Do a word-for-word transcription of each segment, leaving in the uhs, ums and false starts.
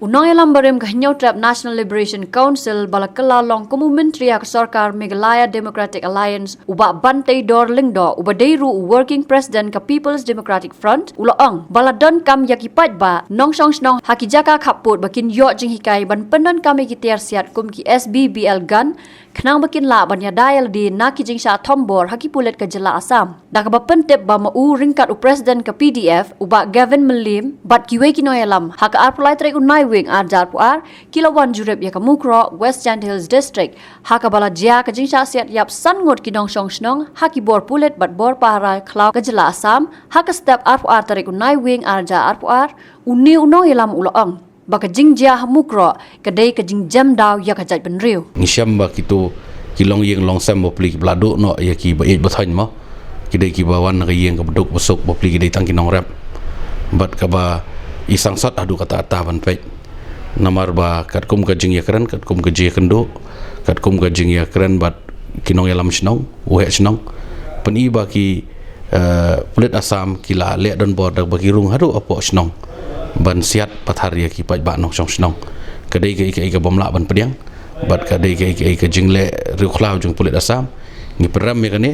Nongïalam barim ka Hynñiewtrep National Liberation Council ba la kylla long kum u Myntri ha ka sorkar Meghalaya Democratic Alliance, u Bah Banteidor Lyngdoh, uba dei ruh u Working President ka People's Democratic Front, u la ong ba la donkam ïa ki paidbah nongshong shnong ha ki jaka khappud ba kin ïoh jinghikai ban pyndonkam ïa ki tiar siat kum ki S B B L gun, khnang ba kin lah ban ïada ïalade na ki jingshah thombor ha ki pulit ka jylla Assam. Da kaba pyntip ba ma u ryngkat u President ka P D F, u Bah Gavin Mylliem, bad kiwei ki nongïalam, ha ka arphew lai tarik u Naiwieng arhajar arphew ar, ki la wan jurip ïa ka Mukroh, West Jaintia Hills District, ha kaba la jia ka jingshah siat ïap san ngut ki nongshong shnong ha ki bor pulit bad bor pahara khlaw ka jylla Assam. Ha ka step arphew ar tarik u Naiwieng arhajar arphew ar, une u nongïalam u la ong ba ka jingjia ha Mukroh ka dei ka jingjem daw ïa ka jaitbynriew. Ngi shem ba kito ki longïing longsem bapli kiba la duh noh ïa ki ba ïeit ba thoiñ mo, ki dei kiba wan na ka ïing kaba duk ba suk, bapli ki dei tang ki nongrep. Bad kaba i sangsot haduh katta katta ban peit. Namar ba katkum ka jingïakren, katkum ka jingïakynduh, katkum ka jingïakren bad ki nongïalam shnong, u heh shnong, pyn-i ba ki, eh, pulit Assam ki la leh donbor da kaba ki rung haduh hapoh shnong ban siat pathar ïa ki paidbah nongshong shnong. Ka dei kaei kaei kabym lah ban pdiang bad ka dei kaei kaei ka jingleh riewkhlaw jong pulit Assam. Ngi pynrem ïa kane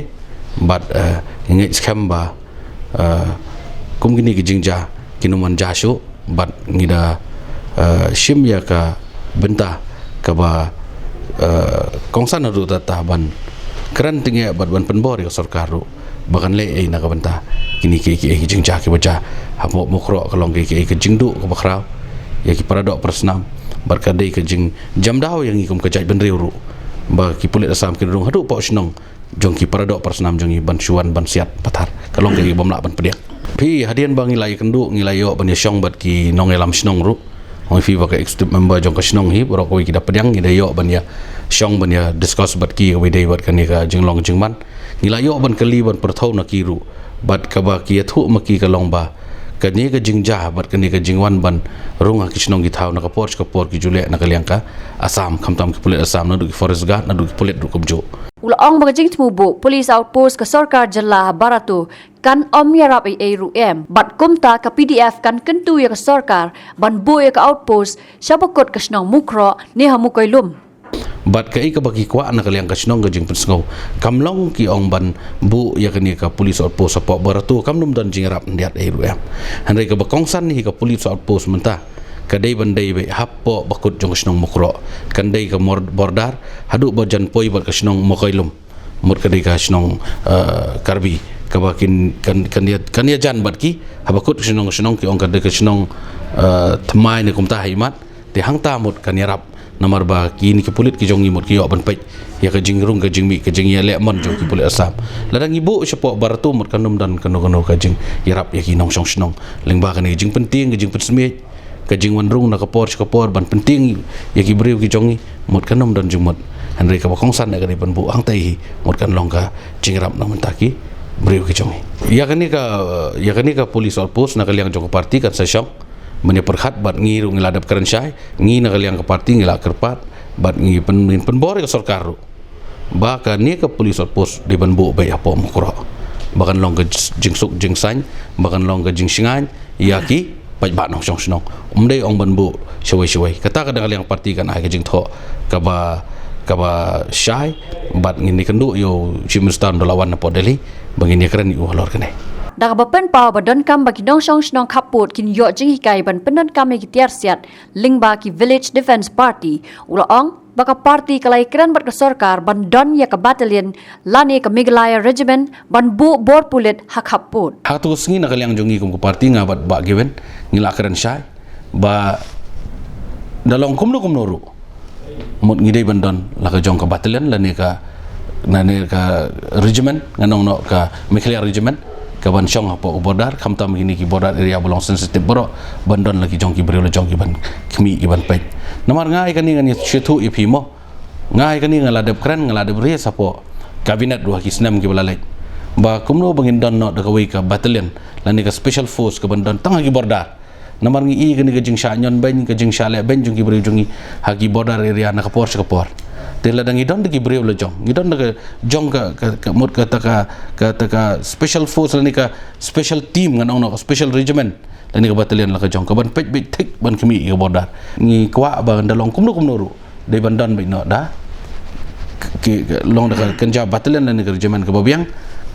bad, eh, ngi ngeit skhem ba, eh, kum kine ki jingjia kin ym wan jia shuh. Bad ngi da, eh, shim ïa ka bynta kaba, eh, kongsan ruh, tata ban kren tyngeh bad ban pynbor ïa ka sorkar ruh ba kan leh ei na ka bynta kine kiei kiei ki jingjia kiba jia hapoh Mukroh. Ka long kaei kaei ka jingduh kaba khraw ïa ki paradoh parasnam bad ka dei ka jingjemdaw ïa ngi kum ka jaitbynriew ruh ba ki pulit Assam kin rung haduh hapoh shnong jong ki paradoh parasnam jong ngi ban shu wan ban siat pathar. Ka long kaei kabym lah ban pdiang. Phi, hadien ba ngi la ïakynduh, ngi la ïoh ban ïashong bad ki nongïalam shnong ruh. Hoi phi ba ka executive member jong ka shnong hi, baroh kawei ki da pdiang, ngi da ïoh ban ïashong ban ïa discuss bad ki kawei dei bad kane ka jinglong jingman. Ngi la ïoh ban kylli ban pyrthew na ki ruh bad kaba ki ïathuh ma ki ka long ba kane ka jingjia bad kane ka jingwan ban rung ha ki shnong ki thaw na ka por sha ka por ki ju leh na ka liang ka Assam, khamtam ki pulit Assam, naduh ki forest guard, naduh ki pulit ruh kumjuh. U la ong ba ka jingthmu buh police outpost ka sorkar jylla ha Barato kan ym ïarap ei ei ruh em, bad kumta ka P D F kan kyntu ïa ka sorkar ban buh ïa ka outpost sha bakut ka shnong Mukroh ne ha Mukoilum. Bad kaei kaba ki kwah na ka liang ka shnong ka jingpynsngew kam long ki ong ban buh ïa kane ka police outpost hapoh Barato, kam nym don jingïarap khyndiat ei ruh em. Hynrei kaba kongsan hi ka police outpost mynta ka dei ban dei beit hapoh bakut jong ka shnong Mukroh, kan dei ka mor-, border haduh ba jan poi bad ka shnong Mukoilum. Mut ka dei ka shnong, eh, Karbi kaba kin kan, kan ïa, kan ïajan bad ki ha bakut ka shnong, ka shnong ki ong ka dei ka shnong, eh, thymmai ne kumta ha imat. Te hangta mut kan ïarap, namar ba kine ki pulit ki jong ngi mut ki ïoh ban peit ïa ka jingrung ka jingmih ka jingïaleh mon jong ki pulit Assam. Lada ngi buh shapoh Barato mut kan ym don kano kano ka jingïarap ïa ki nongshong shnong. Lyngba kane ka jingpyntieng, ka jingpynsmiej, ka jingwan rung na ka por sha ka por ban pyntieng ïa ki briew ki jong ngi, mut kan ym don jingmut. Hynrei kaba kongsan eh ka dei ban buh hangta hi, mut kan long ka jingïarap na mynta ki briew ki jong ngi. Ïa kane ka, ïa kane ka police outpost na ka liang jong ka party kan sa shong ban ïa pyrkhat bad ngi ruh ngi la dep kren shai, ngi na ka liang ka party ngi la kyrpad bad ngi pyn-, ngin pynbor ïa ka sorkar ruh ba kane ka police outpost dei ban buh beit hapoh Mukroh ba kan long ka jingsuk jingsaiñ, ba kan long ka jingshngaiñ ïa ki paidbah nongshong shnong. Ym dei ong ban buh shawei shawei. Kata ka dang ka liang party kan ai ka jingthoh kaba, kaba shai bad ngin ïakynduh ïa u Chief Minister un da la wan napoh Delhi ba ngin ïakren ïa u halor kane. Da kaba pynpaw ba donkam ba ki nongshong shnong khappud kin ïoh jinghikai ban pyndonkam ïa ki tiar siat lyngba ki Village Defence Party, u la ong ba ka party ka la ïakren bad ka sorkar ban don ïa ka battalion lane ka Meghalaya Regiment ban buh bor pulit ha khappud. Ha katu ka sngi na ka liang jong ngi kum ka party, nga bad Bah Gavin ngi la kren shai ba da long kumno kumno ruh mut ngi dei ban don la ka jong ka battalion lane ka, lane ka regiment, ngan ong noh ka Meghalaya Regiment, ka ban shong hapoh ka border, khamtam kine ki border area ba long sensitive baroh, ban don la ki jong ki briew la jong ki ban khmih ki ban peit. Namar nga ïa kane ngan ïa shu ïathuh ïa phi mo. Nga ïa kane nga la dep kren, nga la dep raise hapoh cabinet ruh ha ki snem kiba la leit ba kumno ba ngin don noh da kawei ka battalion lane ka special force ka ban don tang ha ki border. Namar ngi i kane ka jingshah ñion beiñ, ka jingshah leh beiñ jong ki briew jong ngi ha ki border area na ka por sha ka por. Te lada ngi don da ki briew la jong, ngi don da ka jong ka, ka, ka mut kata ka, kata ka special force lane ka special team, ngan ong noh ka special regiment lane ka battalion la ka jong ka ban peit beit thik ban khmih ïa ka border. Ngi kwah ba nda long kumno kumno ruh dei ban don beit noh da ki, ki long da ka kynja battalion lane ka regiment ka ba biang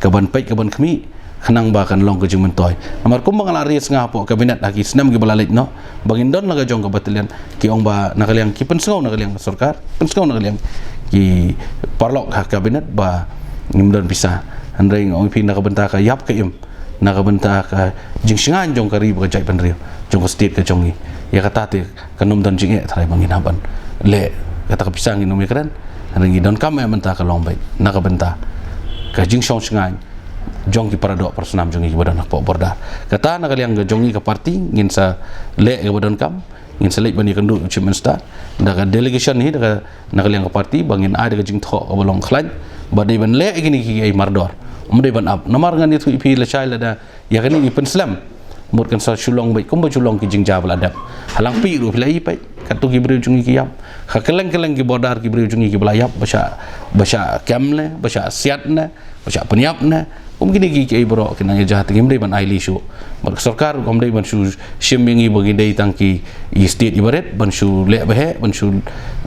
ka ban peit ka ban khmih khnang ba kan long ka jingmyntoi. Namar kumba nga la ri snga hapoh cabinet ha ki snem ki ba la leit noh ba ngin don la ka jong ka battalion, ki ong ba na ka liang ki pynsngew na ka liang ka sorkar, pynsngew na ka liang ki paralok ha cabinet ba ngim don pisa. Hynrei nga ong ïa phi na ka bynta ka ïap ka im, na ka bynta ka jingshngaiñ jong ka ri bad ka jaitbynriew, jong ka state ka jong ngi, ïa kata te kan ym don jingeh tharai ba ngin hap ban leh kata ka pisa ngin ym ïakren. Hynrei ngi donkam eh mynta ka long beit na ka bynta ka jingshong shngaiñ jong ki paradoh parasnam jong ngi ki ba don hapoh border. Kata na ka liang ka jong ngi ka party ngin sa leh ka ba donkam, ngin sa leit ban ïakynduh u Chief Minister da ka delegation hi da ka, na ka liang ka party ba ngin ai da ka jingthoh ka ba long khlaiñ ba dei ban leh ïa kine kiei mardor. Ym dei ban ap. Namar ngan ïathuh ïa phi lashai lada ïa kane ngi pynslem, mut kan sa shu long beit kumba shu long ki jingjia ba la dep. Ha Langpih ruh phi la ïohi beit katto ki briew jong ngi ki ïap. Ha kylleng kylleng ki border ki briew jong ngi ki ba la ïap, ba shah, ba shah kem ne, ba shah siat ne, ba shah pynïap ne. Kum kine ki, kiei baroh ki nang ïa jia te ngim dei ban ai lei shuh. Bad ka sorkar ruh kam dei ban shu shim ïa ngi ba ngi dei tang ki, i state i barit ban shu leh ba heh, ban shu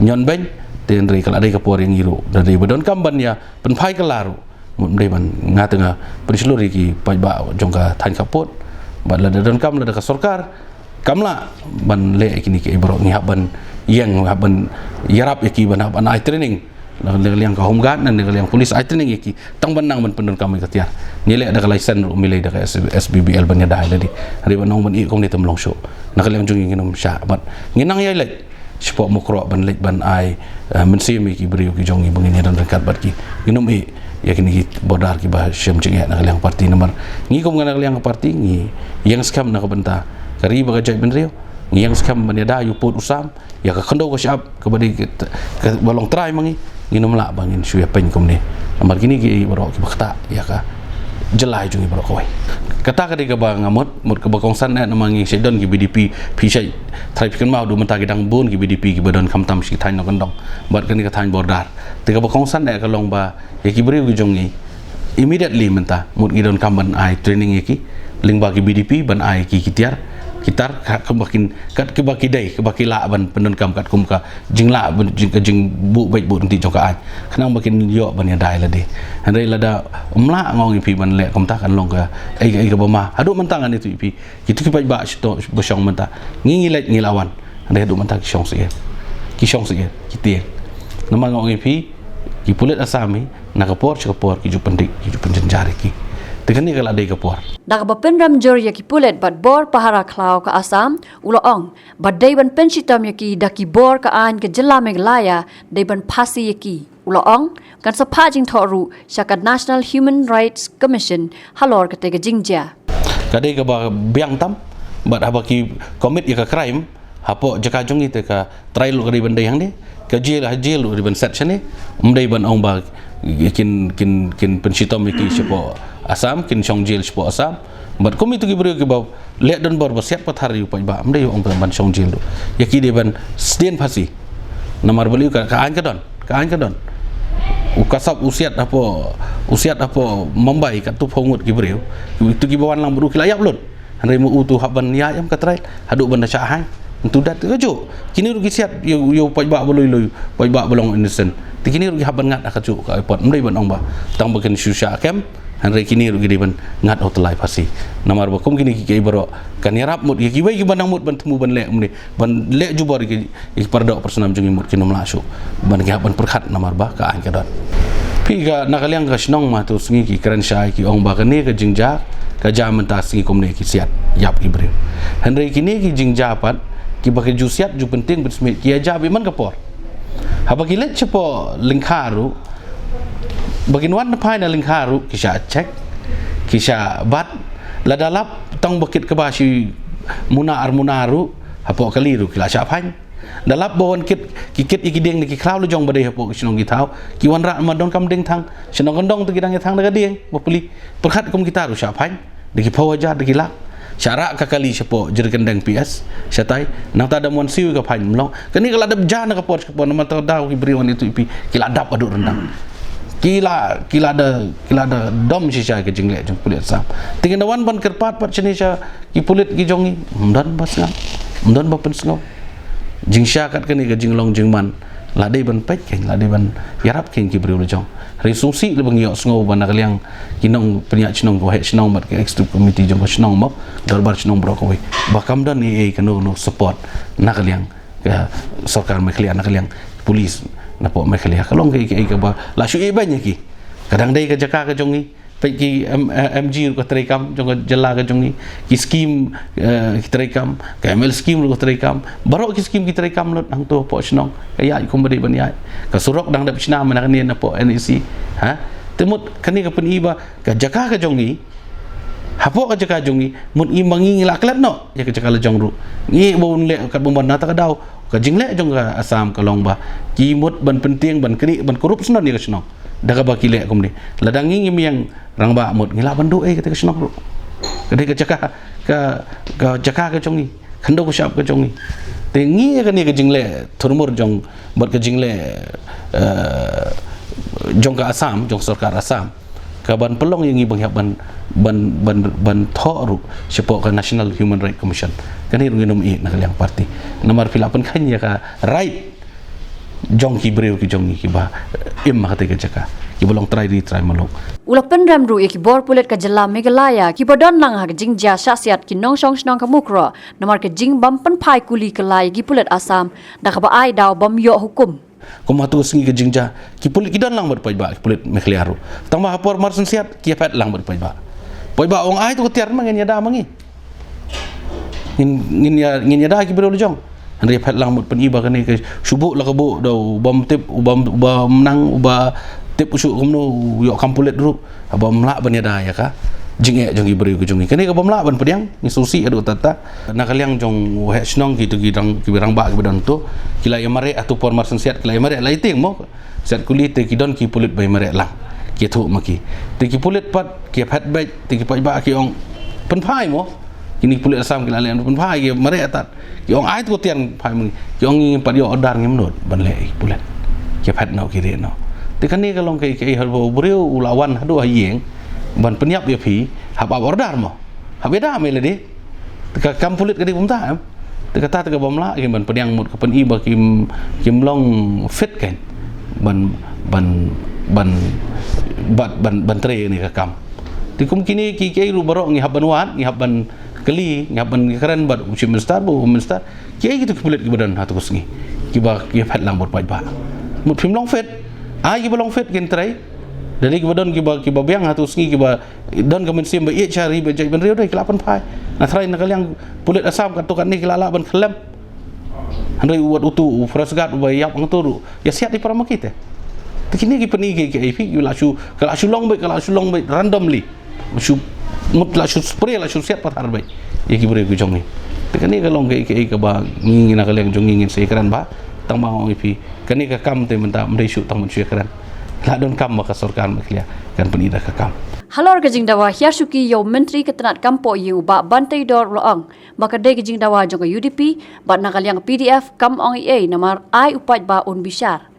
ñion beiñ. Te hynrei ka la dei ka por ïa ngi ruh da dei ba donkam ban ïa pynphai kylla ruh. Mut ym dei ban, nga te nga pynshlur ïa ki paidbah jong ka thaiñ khappud. Bad lada donkam lada ka sorkar kam lah ban leh ïa kine kiei baroh, ngi hap ban ïeng, hap ban ïarap ïa ki, ban hap ban ai training. Na ka liang ka Home Guard, na ka liang police, ai training ïa ki tang ban nang ban pyndonkam ïa ka tiar. Ngi leh da ka license ruh, ym lei da ka S-, S B B L ban ïada ïa lade. Hynrei ban ong ban ïeh kumne te ym long shuh. Na ka liang jong ngi ngin ym shah, bad ngin nang ïai leit shapoh Mukroh ban leit ban ai, eh, mynsiem ïa ki briew ki jong ngi ba ngin ïadon ryngkat bad ki. Ngin ym ïeh ïa kine ki border ki ba shem jingeh na ka liang party. Namar ngi kum na ka liang party ngi ïeng skhem na ka bynta ka ri bad ka jaitbynriew. Ngi ïeng skhem ban ïada ïa u pud u sam, ïa ka khyndew ka shyiap ka ba dei ka, ka ba long trai ma ngi. Ngin ym lah ba ngin shu ïa pyn kumne. Namar kine kiei baroh ki ba ktah ïa ka jylla jong ngi baroh kawei. Kata ka dei ka ba nga mut, mut ka ba kongsan eh namar ngi shait don ki B D P, phi shait trai phi kynmaw haduh mynta ki dang bun ki B D P ki ba don khamtam sha ki thaiñ nongkyndong bad kane ka thaiñ border. Te ka ba kongsan eh ka long ba ïa ki briew ki jong ngi immediately mynta mut ngi donkam ban ai training ïa ki lyngba ki B D P ban ai ki, ki tiar, ki tar ka, ka ba kin, kat ka ba ki dei, ka ba ki lah ban pyndonkam katkum ka jinglah ban jing, ka jingbuh beit buh ryntih jong ka aiñ. Khnang ba kin ïoh ban ïada ïa lade. Hynrei lada ym lah nga ong ïa phi ban leh kumta kan long ka ei ka, ei ka ba ma. Haduh mynta ngan ïathuh ïa phi, kito ki paidbah shito ba shong mynta, ngi ngi leit ngi la wan. Hynrei haduh mynta ki shong syier. Ki shong syier, ki tieng. Namar nga ong ïa phi, ki pulit Assam hi na ka por sha ka por ki ju pyndih, ki ju pynjynjar ïa ki. Te kane ka la dei ka por. Da kaba pynrem jur ïa ki pulit bad bor pahara khlaw ka Assam, u la ong ba dei ban pynshitom ïa ki da ki bor ka aiñ ka jylla Meghalaya, dei ban phasi ïa ki. U la ong kan sa phah jingthoh ruh sha ka National Human Rights Commission halor kata ka jingjia. Ka dei kaba biang tam, bad haba ki commit ïa ka crime hapoh jaka jong ngi te ka trial ruh ka dei ban dei hangne, ka jail, ha jail ruh ka dei ban set shane. Ym dei ban ong ba kin, kin, kin pynshitom ïa ki shapoh Assam, kin shong jail shapoh Assam. Bad kum ito ki briew ki ba leh don bor ba siat pathar ïa u paidbah, ym dei ong ban shong jail ruh. Ïa ki dei ban sdien phasi. Namar balei ka, ka aiñ ka don, ka aiñ ka don. U Kasap u siat hapoh, u siat hapoh Mumbai katto phew ngut ki briew. Ito ki ba wan lang bad u ki la ïap lut. Hynrei ma u tu hap ban ïaid ïa ka trial haduh ban da shah haiñ. Ntu dat ka juh. Kine ruh ki siat ïa u, ïa u paidbah ba lui lui, paidbah ba long innocent. Te kine ruh ki hap ban ngat ha ka juh ka airport. Ym dei ban ong ba tang ba kin shu shah kem. Hynrei kine ruh ki dei ban ngat ha u tyllai phasi. Namar ba kum kine ki, kiei baroh kan ïarap mut ïa kiwei ki ban nang mut ban thmu ban leh kumne, ban leh jubor ïa ki, ïa ki paradoh parasnam jong ngi mut kin ym lah shuh ban, ki hap ban pyrkhat namar ba ka aiñ ka don. Phi, ka na ka liang ka shnong Mawthoh Sngi ki kren shai, ki ong ba kane ka jingjia ka jia mynta sngi kumne, ki siat ïap ki briew. Hynrei kine ki jingjia pat ki ba ki ju siat ju pyntieng pynsmit ki ïa jia beit man ka por. Haba ki leit shapoh lyngkha ruh, ba kin wan phai na lyngkha ruh ki shah check, ki shah bat. Lada lap tang ba kit kaba shi muna ar muna ruh, hapoh kali ruh ki la shah phai. Da lap ba wan kit, ki kit ïa ki dieng na ki khlaw lajong ba dei hapoh ki shnong ki thaw, ki wanrah namar donkam dieng thang. Shnong kyndong te ki dang ïa thang da ka dieng ba pli. Pyrkhat kum kita ruh shah phai da ki phew hajar, da ki lak. Shah rah ka kali shapoh Jrikyndeng P S shatai. Nangta da mon siew ka phai mlong. Kane ka la dep jia na ka por sha ka por, namar ta daw ki briew wan ïathuh ïa phi ki la dap haduh ryndang. Ki la, ki la da, ki la da dom shisha ka jingleh jong pulit Assam. Te ngi da wan ban kyrpad pat shane sha ki pulit ki jong ngi, ym don ba sngap, ym don ba pynsngew. Jingshisha kat kane ka jinglong jingman, la dei ban peit kein, la dei ban ïarap kein ki briew la jong. Hynrei sngewsih lei ba ngi ïohsngew ba na ka liang ki nongpynïaid shnong, ki waheh shnong bad ki executive committee jong ka shnong mo, dorbar shnong baroh kawei, ba kam don ei ei kano kano support na ka liang ka sorkar Meghalaya, na ka liang police napoh Meghalaya. Ka long kaei kaei kaba la shu ïehbeiñ ïa ki. Ka dang dei ka jaka ka jong ngi. Peit ki M-, eh, M G ruh ka treikam jong ka jylla ka jong ngi. Ki skim, eh, ki treikam, ka M L skim ruh ka treikam. Baroh ki skim ki treikam lut hangto hapoh shnong. Ka ïaid kumba dei ban ïaid. Ka surok dang dep shna mynta kane napoh N E C. Ha? Te mut kane ka pyni ba ka jaka ka jong ngi, hapoh ka jaka jong ngi, mut ngi ma ngi ngi la klet noh ïa ka jaka la jong ruh. Ngi ba un leh kat ba mon na ta ka daw. Ka jingleh jong ka Assam ka long ba ki mut ban pyntieng, ban knieh, ban kurup shnong ïa ka shnong. Da kaba ki leh kumne. Lada ngi ngim ïeng rangbah mut ngi lah ban duh ei kata ka shnong ruh. Ka dei ka jaka, ka, ka jaka ka jong ngi. Khyndew ka shyiap ka jong ngi. Te ngi ïa kane ka jingleh thurmur jong, bad ka jingleh, eh, jong ka Assam, jong sorkar Assam, ka ban pynlong ïa ngi ba ngi hap ban, ban, ban, ban thoh ruh shapoh ka National Human Rights Commission. Kane ruh ngin ym ïeh na ka liang party. Namar phi la pynkheiñ ïa ka right jong ki briew ki jong ngi kiba im ha katei ka jaka, kiba long trai ri trai muluk. U la pynrem ruh ïa ki bor pulit ka jylla Meghalaya kiba don lang ha ka jingjia shah siat ki nongshong shnong ka Mukroh namar ka jingbym pynphai kuli kylla ïa ki pulit Assam da kaba ai daw bym ïoh hukum. Kum ha tu ka sngi ka jingjia, ki pulit ki don lang bad paidbah, ki pulit Meghalaya ruh. Tang ba ha por mar shen siat ki ïa phet lang bad paidbah. Paidbah ong ai tu ka tiar ma ngin ïada ma ngi. Ngin, ngin ïa, ngin ïada ki briew la jong. Hynrei phet lang mut pyni ba kane ka shu buh la ka buh da u bym tip, u bym, u bym nang, u ba tip u shu kumno u ïoh kam pulit ruh. Bym lah ban ïada ïa ka jingeh jong ki briew ki jong ngi. Kane ka bym lah ban pdiang, ngi sngewsih haduh katta katta. Na ka liang jong u waheh shnong ki tu ki rang, ki rangbah kiba don tu, ki la ïa mareh ha tu por mar shen siat, ki la ïa mareh la ïa tieng mo. Siat kuli te ki don ki pulit ba ïa mareh lang. Ki ïathuh ma ki. Te ki pulit pat ki ïa phet beit, te ki paidbah ki ong pynphai mo. Kine ki pulit Assam ki la leh pynphai, ki ïa mareh tad. Ki ong ai tu tiar pynphai mo. Ki ong ngim pat ïoh order, ngim nud ban leh ki pulit. Ki ïa phet noh ki rieh noh. Te kane ka long kaei kaei, haba u briew u la wan haduh ha ïing ban pynïap ïa phi, hap ap order mo. Hap ïada me lade. Te ka kam pulit ka dei kumta em. Te kata te ka bym lah kein ban pdiang mut, ka pyni ba kim, kim long fit kein ban, ban, ban, ban, ban, ban trei ïa kane ka kam. Te kum kine ki, kiei ruh baroh ngi hap ban wad, ngi hap ban kylli, ngi hap ban kren bad u Chief Minister bad u Home Minister. Kiei kitu ki pulit kiba don ha tu ka sngi kiba ki ïa phet lang bad paidbah? Mut phim long fit. Ai kiba long fit kin trei. Lada kiba don kiba, kiba biang ha tu ka sngi kiba don ka mynsiem ba ïeit sha ri ba jaitbynriew, dei ki lah pynphai. Nga tharai na ka liang pulit Assam katto katne ki lah lah ban khyllem. Hynrei u wat utu u forest guard uba ïap hangto ruh ïa siat ïa para ma ki te. Te kine ki pyni kiei kiei, phi, ki lah shu, ka lah shu long beit, ka lah shu long beit randomly. Shu mut lah shu spray, lah shu siat pathar beit ïa ki briew ki jong ngi. Te kane ka long kaei kaei kaba ngi, ngi na ka liang jong ngi ngin sa ïakren bha. Tang ba nga ong ïa phi, kane ka kam te mynta ym dei shuh tang ban shu ïakren. La donkam ba ka sorkar Meghalaya kan pyni da ka kam. Halor ka jingdawa hiar shuki ïa u Myntri ka tnad kam poh ïing u Bah Banteidor, u la ong ba ka dei ka jingdawa jong ka U D P bad na ka liang ka P D F kam ong ei ei namar ai u paidbah un bishar.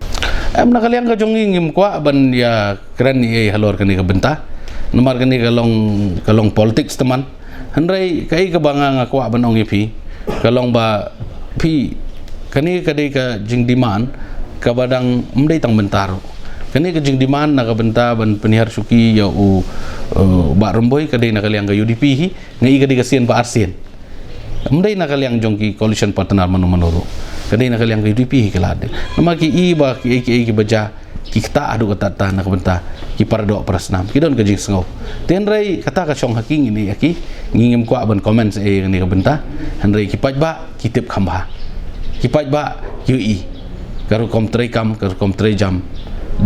Em, na ka liang ka jong ngi ngim kwah ban ïakren ei ei halor kane ka bynta. Namar kane ka long, ka long politics te man. Hynrei kaei kaba nga, nga kwah ban ong ïa phi, ka long ba phi, kane ka dei ka jingdemand kaba dang ym dei tang mynta ruh. Kane ka jingdemand na ka bynta ban pynhiar shuki ïa u, uh, Bah Rymbui ka dei na ka liang ka U D P hi, nga i ka dei ka sien ba arsien. Ym dei na ka liang jong ki coalition partner mano mano ruh. Ka dei na ka liang ka U D P hi ka la dei. Namar ki i ba kiei kiei kiba jia ki ktah haduh katta katta na ka bynta ki para doh para snam, ki don ka jingsngew. Te hynrei kata ka shong ha ki, ngin ïa ki, ngi ngim kwah ban comment ei ei ïa kane ka bynta. Hynrei ki paidbah ki tip kham bha. Ki paidbah ki ïohi ka rukom trei kam, ka rukom trei jam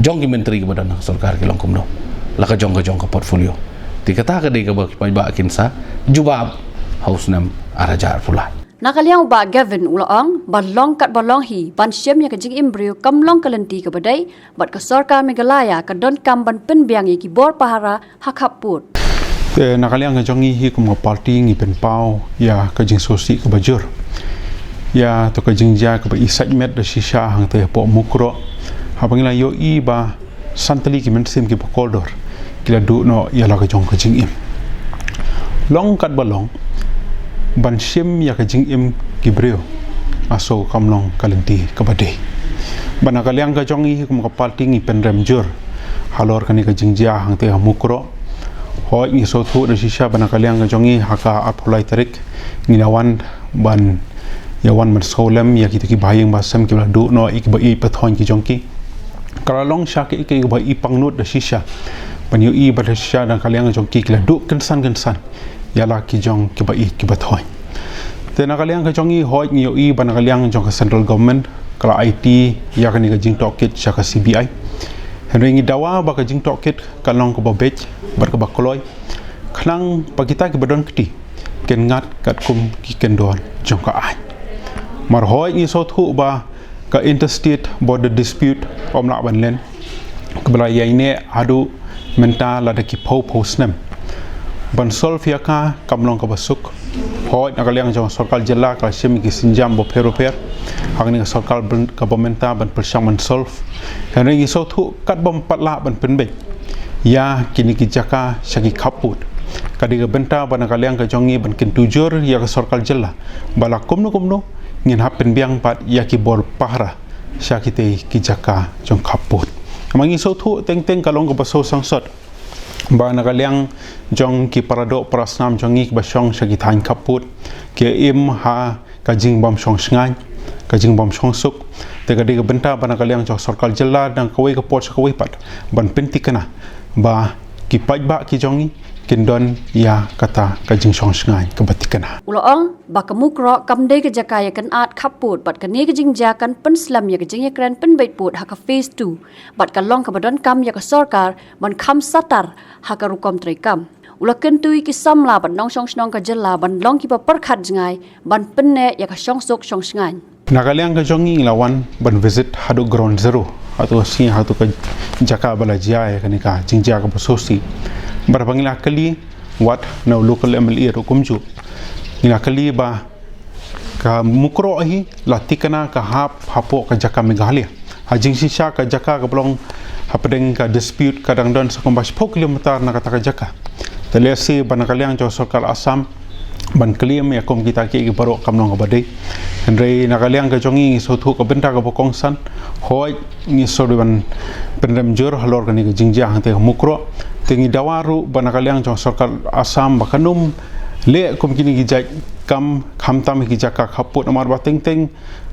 jong ki myntri kiba don ha ka sorkar ki long kumno la ka jong ka jong ka portfolio. Te kata ka dei kaba ki paidbah kin sa jubab ha u snem ar hajar arphew lai. Na ka liang u Bah Gavin u la ong ba long kat ba long hi, ban shem ïa ka jingim briew kam long ka lynti kaba dei bad ka sorkar Meghalaya ka donkam ban pynbiang ïa ki bor pahara ha khappud. Te na ka liang ka jong ngi hi kum ka party ngi pynpaw ïa ka jingsngewsih kaba jur ïa tu ka jingjia kaba i sait met da shisha hangtei hapoh Mukroh. Haba ngi la ïohi ba San tylli ki mynsiem kiba kordor ki la duh noh ïa la ka jong ka jingim. Long katba long, ban shim ïa ka jingim ki briew aso kam long ka lynti kaba dei. Bad na ka liang ka jong ngi kum ka party ngi pynrem jur halor kane ka jingjia hangtei ha Mukroh. Hooid, ngi sngewthuh da shisha ba na ka liang ka jong ngi ha ka arphew lai tarik ngi la wan ban ïa wan ban sngewlem ïa kito kiba ha ïing ba ha sem kiba la duh noh ïa kiba ïeit ba thoiñ ki jong ki. Ka la long sha kaei kaei kaba i pangnud da shisha. Ban ïohi ba da shisha na ka liang ka jong ki ki la duh kynsan kynsan ïa la ki jong kiba ïeit kiba thoiñ. Te na ka liang ka jong ngi, hooid, ngi ïohi ba na ka liang jong ka central government ka la aiti ïa kane ka jingtohkit sha ka C B I. Hynrei ngi dawa ba ka jingtohkit kan long kaba beit bad kaba kloi, khnang ba kita kiba don kti kin ngat katkum ki kyndon jong ka aiñ. Namar hooid, ngi sngewthuh ba ka interstate border dispute ym lah ban len, kaba la ïaineh haduh mynta lada ki phew phew snem. Ban solve ïa ka kam long kaba suk. Hooid, na ka liang jong sorkar jylla ka la shim ki sienjam bapher bapher ha kane ka sorkar byn-, kaba mynta ban pyrshang ban solve. Hynrei ngi sngewthuh katba ym pat lah ban pynbeit ïa kine ki jaka sha ki khappud, ka dei ka bynta ba na ka liang ka jong ngi ban kyntu jur ïa ka sorkar jylla ba la kumno kumno ngin hap pynbiang pat ïa ki bor pahara sha kitei ki jaka jong khappud. Namar ngi sngewthuh teng teng ka long kaba sngewsangsot ba na ka liang jong ki paradoh parasnam jong ngi kiba shong sha ki thaiñ khappud ki im ha ka jingbym shong shngaiñ, ka jingbym shong suk. Te ka dei ka bynta ba na ka liang jong sorkar jylla na kawei ka por sha kawei pat ban pynthikna ba ki paidbah ki jong ngi kin don ïa kata ka jingshong shngaiñ kaba thikna. U la ong ba ka Mukroh kam dei ka jaka ïakynad khappud bad kane ka jingjia kan pynslem ïa ka jingïakren pynbeit pud ha ka phase two bad ka long kaba donkam ïa ka sorkar ban kham satar ha ka rukom treikam. U la kyntu ïa ki samla bad nongshong shnong ka jylla ban long kiba pyrkhat jngai ban pynneh ïa ka shong suk shong shngaiñ. Na ka liang ka jong ngi ngi la wan ban visit haduh ground zero, haduh ka sngi, haduh ka jaka ba la jia ïa kane ka jingjia kaba sngewsih. Bad ba ngi la kylli wat na u local M L A ruh kumjuh. Ngi la kylli ba ka Mukroh hi la thikna ka hap hapoh ka jaka Meghalaya. Ha jingshisha ka jaka kaba long hapdeng ka dispute ka dang don sa kumba shiphew kilometer na kata ka jaka. Te lehse ba na ka liang jong sorkar Assam ban claim ïa kum kita kiei kiei baroh kam long kaba dei. Hynrei na ka liang ka jong ngi ngi sngewthuh ka bynta kaba kongsan, hooid, ngi sngewdei ban pynrem jur halor kane ka jingjia hangtei ha Mukroh. Te ngi dawa ruh ba na ka liang jong sorkar Assam ba kan ym leh kum kine ki jait kam khamtam ha ki jaka khappud, namar ba teng teng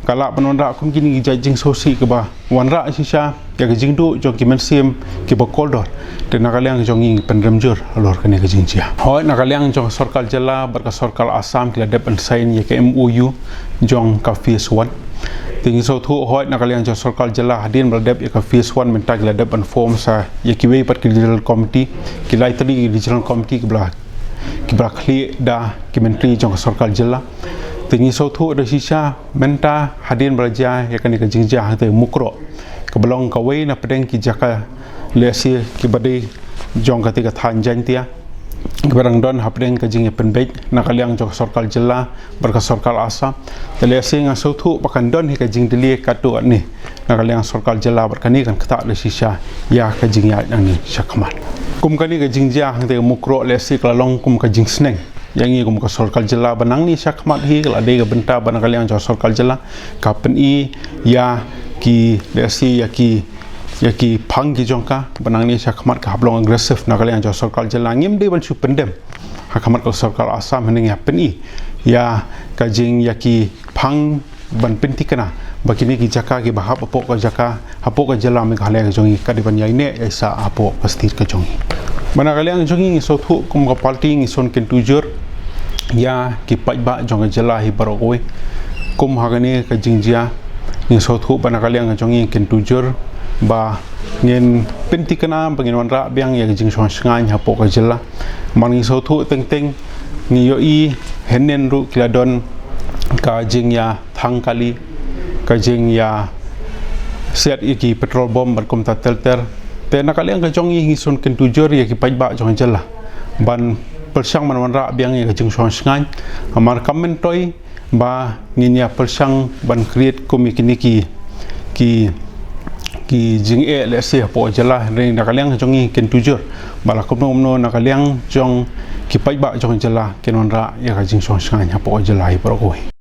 ka lah ban wanrah kum kine ki jait jingsngewsih kaba wanrah shisha ïa ka jingduh jong ki mynsiem kiba kordor. Te na ka liang jong ngi ngi pynrem jur halor kane ka jingjia. Hooid, na ka liang jong sorkar jylla bad ka sorkar Assam ki la dep ban sign ïa ka M O U jong ka phase one. Te ngi sngewthuh, hooid, na ka liang jong sorkar jylla hadien ba la dep ïa ka phase one mynta ki la dep ban form sa ïa kiwei pat ki regional committee, ki lai tylli ki regional committee kiba la, kiba la khlieh da ki myntri jong ka sorkar jylla. Te ngi sngewthuh da shisha mynta hadien ba la jia ïa kane ka jingjia hangtei Mukroh, kaba long kawei na pdeng ki jaka lehse kiba dei jong katei ka thaiñ Jaintia, kiba dang don hapdeng ka jingïapynbeit na ka liang jong ka sorkar jylla bad ka sorkar Assam. Te lehse nga sngewthuh ba kan don hi ka jingdylli katto katne na ka liang sorkar jylla bad kane kan ktah da shisha ïa ka jingïaid nangne shakhmat. Kum kane ka jingjia hangtei Mukroh lehse ka la long kum ka jingsneng ïa ngi kum ka sorkar jylla ba nangne shakhmat hi ka la dei ka bynta ba na ka liang jong sorkar jylla ka pyni ïa ki, lehse ïa ki, ïa ki phang ki jong ka ba nangne shakhmat ka hap long aggressive na ka liang jong sorkar jylla. Ngim dei ban shu pyndem ha khmat ka sorkar Assam, hynrei ngi hap pyni ïa ka jing, ïa ki phang ban pynthikna ba kine ki jaka kiba hap hapoh ka jaka, hapoh ka jylla Meghalaya ka jong ngi ka dei ban ïaineh ïaisah hapoh ka state ka jong ngi. Ba na ka liang jong ngi ngi sngewthuh kum ka party ngi sngewdei kyntu jur ïa ki paidbah jong ka jylla hi baroh kawei. Kum ha kane ka jingjia ngi sngewthuh ba na ka liang ka jong ngi kyntu jur ba ngin pynthikna ba ngin wanrah biang ïa ka jingshong shngaiñ hapoh ka jylla. Namar ngi sngewthuh teng teng, ngi ïohi hynnin ruh ki la don ka jingïa thang kali, ka jingïa siat ïa ki petrol bomb bad kumta ter ter. Te na ka liang ka jong ngi ngi sngewdei kyntu jur ïa ki paidbah jong ka jylla ban pyrshang ban wanrah biang ïa ka jingshong shngaiñ. Namar kam myntoi ba ngin ïa pyrshang ban create kum ïa kine ki, ki, ki jingeh lehse hapoh jylla, hynrei na ka liang jong ngi kin tujur ba la kumno kumno na ka liang jong ki paidbah jong jylla kin wanrah ïa ka jingshong shngaiñ hapoh jylla hi baroh kawei.